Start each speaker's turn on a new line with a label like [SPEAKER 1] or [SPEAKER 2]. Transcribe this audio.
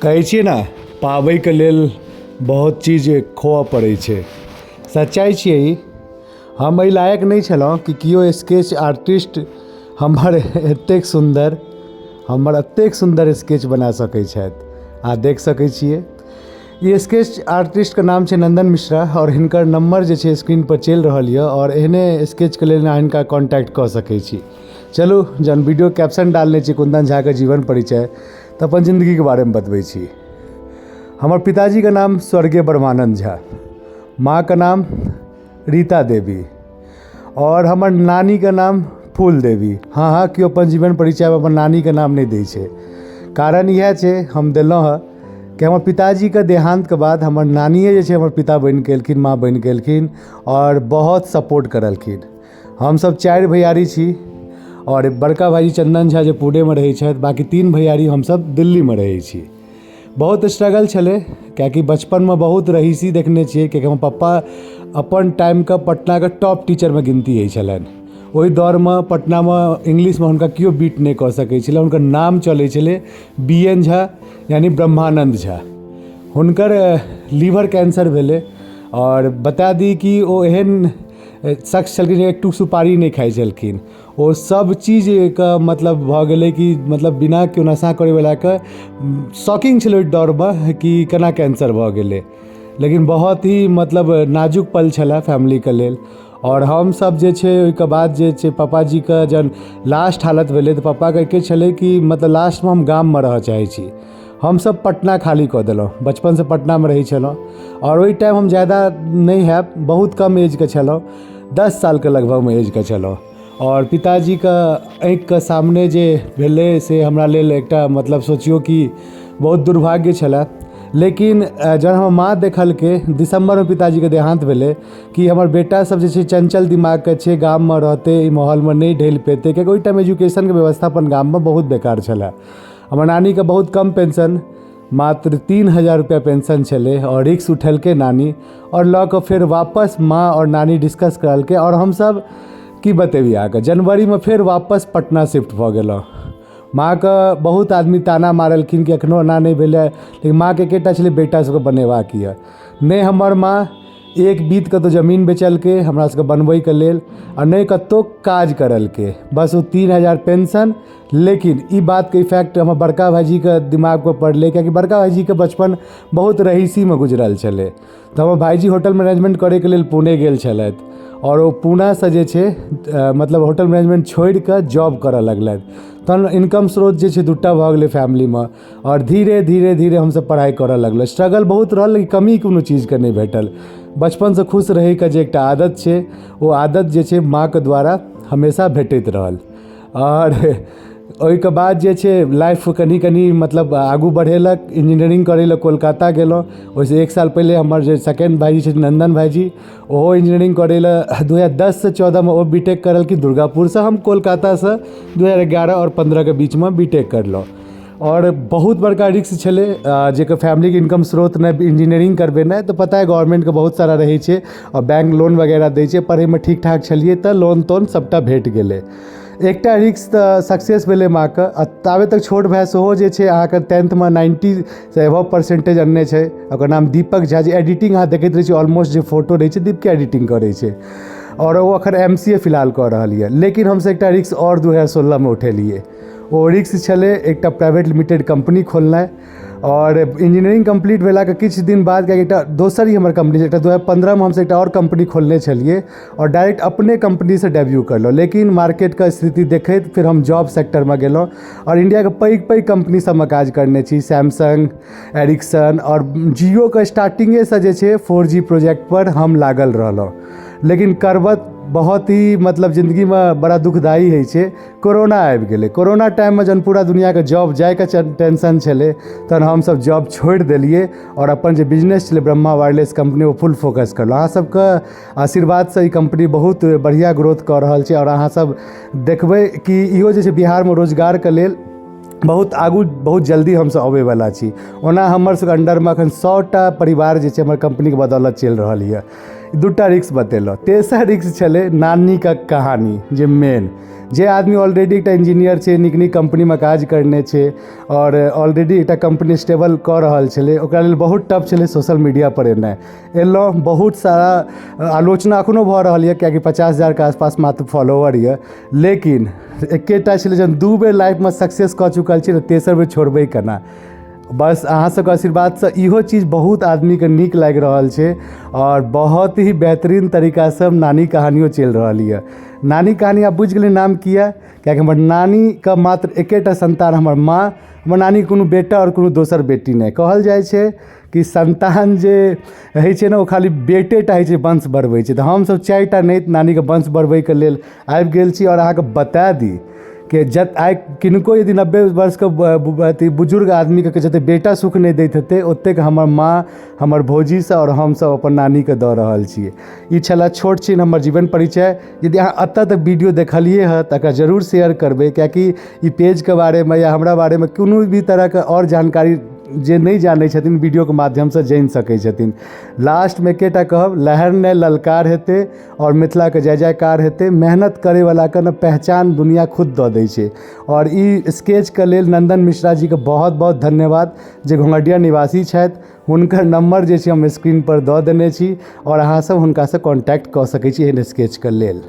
[SPEAKER 1] कहै छियै ने, पाबैके लेल बहुत चीज खोअ पड़ै छै। सच्चाइ छियै ई। हम एहि लायक नहि छलहुँ कि केओ स्केच आर्टिस्ट हमर एतेक सुन्दर, हमर एतेक सुन्दर स्केच बना सकै छथि। अहाँ देख सकै छियै, ई स्केच आर्टिस्टके नाम छै नन्दन मिश्रा आओर हिनकर नम्बर जे छै स्क्रीनपर चलि रहल यऽ आओर एहने स्केचके लेल अहाँ हिनका कॉन्टैक्ट कऽ सकै छी। चलू, जहन वीडियो कैप्शन डालने छी कुन्दन झाके जीवन परिचय, तऽ अपन जिन्दगीके बारेमे बतबै छी। हमर पिताजीके नाम स्वर्गीय ब्रह्मानन्द झा, माँके नाम रीता देवी आओर हमर नानीके नाम फूल देवी। हँ हँ, केओ अपन जीवन परिचयमे अपन नानीके नाम नहि दै छै। कारण इएह छै, हम देलहुँ हँ कि हमर पिताजीके देहान्तके बाद हमर नानिए जे छै हमर पिता बनिके एलखिन, माँ बनिके एलखिन आओर बहुत सपोर्ट करलखिन। हमसभ 4 भैआरी छी आओर बड़का भाइजी चन्दन झा जे पुणेमे रहै छथि, बाँकी 3 भैआरी हमसभ दिल्लीमे रहै छी। बहुत स्ट्रगल छलै, कियाकि बचपनमे बहुत रहीसी देखने छियै, कियाकि हमर पप्पा अपन टाइमके पटनाके टॉप टीचरमे गिनती होइ छलनि। ओहि दौरमे पटनामे इंग्लिशमे हुनका केओ बीट नहि कऽ सकै छलै। हुनकर नाम चलै छलै बी एन झा, यानि ब्रह्मानन्द झा। हुनकर लीवर कैंसर भेलै आओर बता दी कि ओ एहन शख्स छलखिन जे एक टूक सुपारी नहि खाइ छलखिन। ओ सब चीजके मतलब भऽ गेलै कि मतलब बिना केओ नशा करैवलाके शॉकिंग छलै ओहि दौरमे कि केना कैंसर भऽ गेलै। लेकिन बहुत ही मतलब नाजुक पल छलै फैमिलीके लेल। आओर हमसब जे छै ओहिके बाद जे छै पापाजीके जहन लास्ट हालत भेलै तऽ पप्पाके एके छलै कि मतलब लास्टमे हम गाममे रहऽ चाहै छी। हमसब पटना खाली कऽ देलहुँ। बचपनसँ पटनामे रहै छलहुँ आओर ओहि टाइम हम ज्यादा नहि हैब, बहुत कम एजके छलहुँ, 10 सालके लगभगमे एजके छलहुँ। आओर पिताजीके आँखिके सामने जे भेलै से हमरा लेल एकटा मतलब सोचियौ कि बहुत दुर्भाग्य छलए। लेकिन जहन हमर माँ देखलकै, दिसम्बरमे पिताजीके देहान्त भेलै, कि हमर बेटा सब जे छै चञ्चल दिमागके छै, गाममे रहतै, ई माहौलमे नहि ढलि पेतै, कियाकि ओहि टाइम एजुकेशनके व्यवस्था अपन गाममे बहुत बेकार छलए। हमर नानीके बहुत कम पेंशन, मात्र 3000 रुपैआ पेंशन छलै आओर रिक्स उठेलकै नानी आओर लऽ कऽ फेर वापस माँ आओर नानी डिस्कस करलकै आओर हमसब की बतेबियै अहाँके, जनवरीमे फेर वापस पटना शिफ्ट भऽ गेलहुँ। माँके बहुत आदमी ताना मारलखिन कि एखनो एना नहि भेलै, लेकिन माँके एकेटा छलै, बेटा सबके बनेबाक यऽ। नहि हमर माँ एक बीत कतहु जमीन बेचलकै हमरा सबके बनबैके लेल आओर नहि कतहु काज करलकै, बस ओ 3000 पेंशन। लेकिन ई बातके इफेक्ट हमर बड़का भाइजीके दिमागपर पड़लै, कियाकि बड़का भाइजीके बचपन बहुत रहीसीमे गुजरल छलै। तऽ हमर भाइजी होटल मैनेजमेंट करैके लेल पुणे गेल छलथि आओर ओ पुनासँ जे छै मतलब होटल मैनेजमेंट छोड़िकऽ जॉब करऽ लगलथि। तहन इनकम स्रोत जे छै 2टा भऽ गेलै फैमिलीमे आओर धीरे धीरे धीरे हमसब पढ़ाइ करऽ लगलहुँ। स्ट्रगल बहुत रहल, लेकिन कमी कोनो चीजके नहि भेटल। बचपनसँ खुश रहैके जे एकटा आदत छै, ओ आदत जे छै माँके द्वारा हमेशा भेटैत रहल। आओर ओहिके बाद जे छै लाइफ कनि कनि मतलब आगू बढ़ेलक। इंजीनियरिंग करै लए कोलकाता गेलहुँ। ओहिसँ एक साल पहिले हमर जे सेकेण्ड भाइजी छथिन नन्दन भाइजी, ओहो इंजीनियरिंग करै लए 2010सँ 14मे ओ बी टेक करलखिन दुर्गापुरसँ। हम कोलकातासँ 2011 आओर 15के बीचमे बी टेक करलहुँ आओर बहुत बड़का रिस्क छलै, जेकर फैमिलीके इनकम स्रोत नहि, इंजीनियरिंग करबेनाइ तऽ पता अइ गवर्नमेन्टके बहुत सारा रहै छै आओर बैंक लोन वगैरह दै छै। पढ़ैमे ठीक ठाक छलियै तऽ लोन तोन सभटा भेट गेलै। एकटा रिस्क तऽ सक्सेस भेलै माँके। आ ताबे तक छोट भाय सेहो जे छै अहाँके टेंथमे 90सँ एबव परसेंटेज अनने छै। ओकर नाम दीपक झा, जे एडिटिंग अहाँ देखैत रहै छी, ऑलमोस्ट जे फोटो रहै छै दीपके एडिटिंग करै छै आओर ओ एखन एम सी ए फिलहाल कऽ रहल यऽ। लेकिन हमसभ एकटा रिस्क आओर 2016मे उठेलियै। ओ रिस्क छलै एकटा प्राइवेट लिमिटेड कम्पनी खोलनाइ। आओर इंजीनियरिंग कम्प्लीट भेलाके किछु दिन बाद, कियाकि एकटा दोसर ही हमर कम्पनी छै एकटा, 2015मे हमसभ एकटा आओर कम्पनी खोलने छलियै आओर डायरेक्ट अपने कम्पनीसँ डेब्यू करलहुँ। लेकिन मार्केटके स्थिति देखैत फेर हम जॉब सेक्टरमे गेलहुँ आओर इण्डियाके पैघ पैघ कम्पनी सभमे काज करने छी, सैमसंग, एरिक्सन आओर जियोके स्टार्टिंगेसँ जे छै 4G प्रोजेक्टपर हम लागल रहलहुँ। लेकिन करबत बहुत ही मतलब जिन्दगीमे बड़ा दुखदायी होइ छै, कोरोना आबि गेलै। कोरोना टाइममे जहन पूरा दुनिआँके जॉब जाइके टेंशन छलै, तहन हमसभ जॉब छोड़ि देलियै आओर अपन जे बिजनेस छलै ब्रह्मा वायरलेस कम्पनी, ओ फुल फोकस करलहुँ। अहाँ सबके आशीर्वादसँ ई कम्पनी बहुत बढ़िआँ ग्रोथ कऽ रहल छै आओर अहाँसभ देखबै कि इहो जे छै बिहारमे रोजगारके लेल बहुत आगू बहुत जल्दी हमसभ अबैवला छी। ओना हमर सबके अण्डरमे एखन 100टा परिवार जे छै हमर कम्पनीके बदौलत चलि रहल यऽ। 2टा रिस्क बतेलहुँ। तेसर रिस्क छलै नानीके कहानी, जे मेन जे आदमी ऑलरेडी एकटा इंजीनियर छै, नीक नीक कम्पनीमे काज करने छै आओर ऑलरेडी एकटा कम्पनी स्टेबल कऽ रहल छलै, ओकरा लेल बहुत टफ छलै सोशल मीडियापर एनाइ। एलहुँ, बहुत सारा आलोचना एखनो भऽ रहल यऽ, कियाकि 50,000के आसपास मात्र फॉलोवर यऽ। लेकिन एकेटा छलै, जहन 2 बेर लाइफमे सक्सेस कऽ चुकल छी तऽ तेसर बेर छोड़बै केना? बस अहाँ सबके आशीर्वादसँ इहो चीज बहुत आदमीके नीक लागि रहल छै आओर बहुत ही बेहतरीन तरीकासँ नानी कहानियो चलि रहल यऽ। नानी कहानी आब बुझि गेलियै नाम किया, कियाकि हमर नानीके मात्र एकेटा सन्तान हमर माँ। हमर नानीके कोनो बेटा आओर कोनो दोसर बेटी नहि। कहल जाइ छै कि सन्तान जे होइ छै ने, ओ खाली बेटेटा होइ छै वंश बढ़बै छै। तऽ हमसभ 4टा नाति नानीके वंश बढ़बैके लेल आबि गेल छी। आओर अहाँके बता दी कि जत आइ किनको यदि 90 वर्षके अथी बुजुर्ग आदमीके जतेक बेटा सुख नहि दैत हेतै, ओतेक हमर माँ, हमर भौजीसँ आओर हमसभ अपन नानीके दऽ रहल छियै। ई छलए छोट छिन हमर जीवन परिचय। यदि अहाँ एतऽ तक वीडियो देखलियै हँ तऽ एकरा जरूर शेयर करबै, कियाकि ई पेजके बारेमे या हमरा बारेमे कोनो भी तरहके आओर जानकारी जे नहि जानै छथिन, वीडियोके माध्यमसँ जानि सकै छथिन। लास्टमे एकेटा कहब, लहर नहि ललकार हेतै आओर मिथिलाके जय जयकार हेतै। मेहनत करैवलाके ने पहचान दुनिआ खुद दऽ दै छै। आओर ई स्केचके लेल नन्दन मिश्रा जीके बहुत बहुत धन्यवाद, जे घोंघडिया निवासी छथि। हुनकर नम्बर जे छै हम स्क्रीनपर दऽ देने छी आओर अहाँसभ हुनकासँ कॉन्टैक्ट कऽ सकै छी एहन स्केचके लेल।